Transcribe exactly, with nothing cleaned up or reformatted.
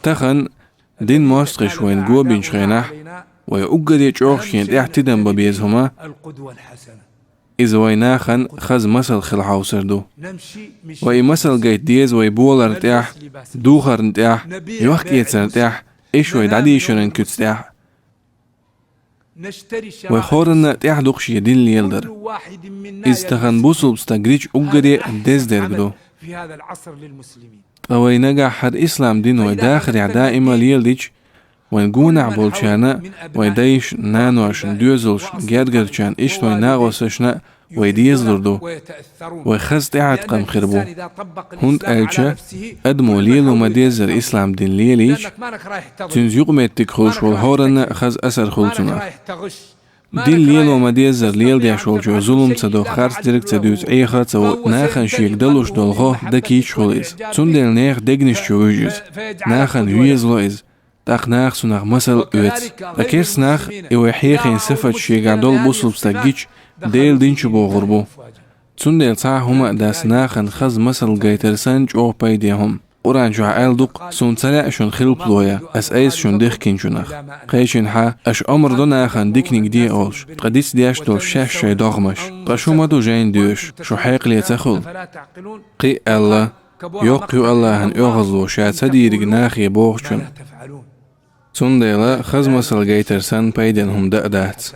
Тахан дин мостагӀаша вайна гобинчу хенахь, вай уггаре чӀогӀа шена тӀехь тидам бан беза хӀума, иза вай нахана хаза масал хила хьовсар ду. Вай и масал гайта деза вай боларна тӀехь, духарна тӀехь, йохк-эцарна тӀехь, иштта вай дӀадийшаран куьцна тӀехь. Вай хӀоранна тӀехь ду-кх шен дин леладар. Иза тахана бусулба стаг дича уггаре а деза дерг ду. Ткъа вай нагахь хӀара ислам дин вай дахарехь даима леладича, вайн гонахь болчарна, вайн дайшна, наношна, доьзалшна, гергарчарна, иштта вайн накъосташна вай дезалур ду. Вай хаза тӀеӀаткъам хир бу. ХӀунда аьлча адамо лело ма-деззара ислам дин лелийча, цуьнца юкъаметтиг хуьлуш волу хӀоранна а хаза асар хуьлу цунах. Дин лело ма-деззара леладеш волчо зулам ца до, харц дерг ца дуьйцу, Ӏеха а ца во, нахана шега далуш долу гӀо дан кийча хуьлу иза. Цундела нехан дегнаш чу вуьжу иза. Нахана везало иза. ТӀаккха наха цунах масал а оьцу. Ткъа керста нах, и вай хьехийна сифат шегахь долу бусулба стаг гича, Делан дин чу богӀур бу. Цундела цхьа а хӀума а дац нахана хаза масал гайтар санна чӀогӀа пайден хӀума. Къуръан чохь аьлла ду-кх: «Суна ца лаьа шуна хилпало ян, ас айса шуна дихкинчунах». Кхечанхьа: «Аша омра до нахана диканиг де», – олуш, ткъа дицдеш долу шаьш шайн догӀмаш. Ткъа шу ма ду жайна доьшуш, шу хьекъале ца хуьлу. Кхин а аьлла: «Йоккха ю Аллахьан оьгӀазло, ша ца дийриг нахе бохучунна». Цундела хаза масал гайтар санна пайден хӀума дан а дац.